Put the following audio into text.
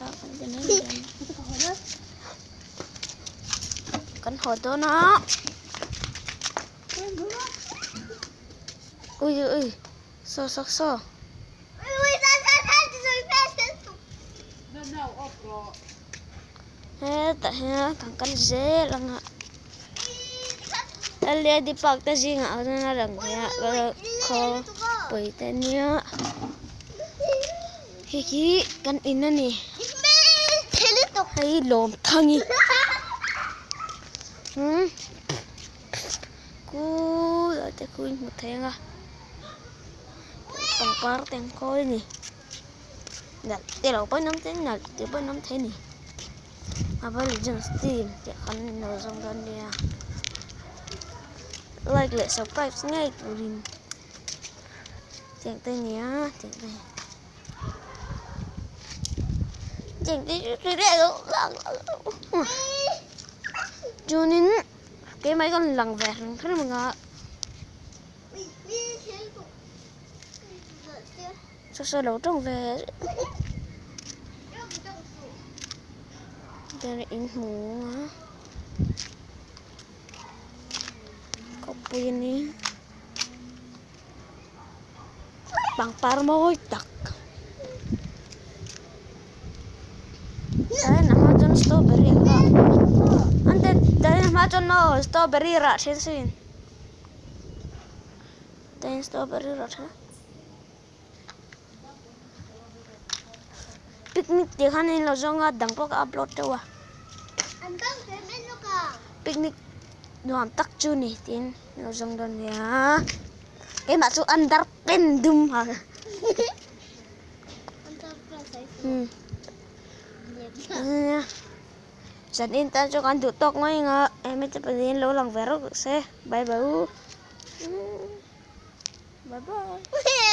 Kan ti mai mai kan haw dawn a ui ui saw saw saw hetah hian kan kal zel ang a led park te zingah a rawn lang thei a khawpui te nia hei hi kan in a ni hei lawm thang i umm kul te khu in hmu thei ang a pangpar te an khawi a ni nalh te lo pawhin awm thei nalh te pawhin awm thei a ni Mobile Legends team tih khan min lo zawng dawn nia like leh subscribe ngei turin tiang te nia tiang te tiang te chuanin keimah hi ka lang ve hrim hrim ang a. Saw saw lo tawng ve There in hmu a khawpui a ni pangpar mawi tak Tahan a hma chuan strawberry a an te tahan a hma chuan maw strawberry rah then sin. Ten strawberry rah tha. Picnic tih khan in lo zawng a dang pawh ka upload teuh a. Picnic nuam tak chu ni tiin lo zawng dawn nia. Keimah chu underpant dum ha. Hmm. Zanin tan chu kan duh tawk mai ang a, hemi te pahnih lo lang ve rawk se, bye bye u. Bye bye.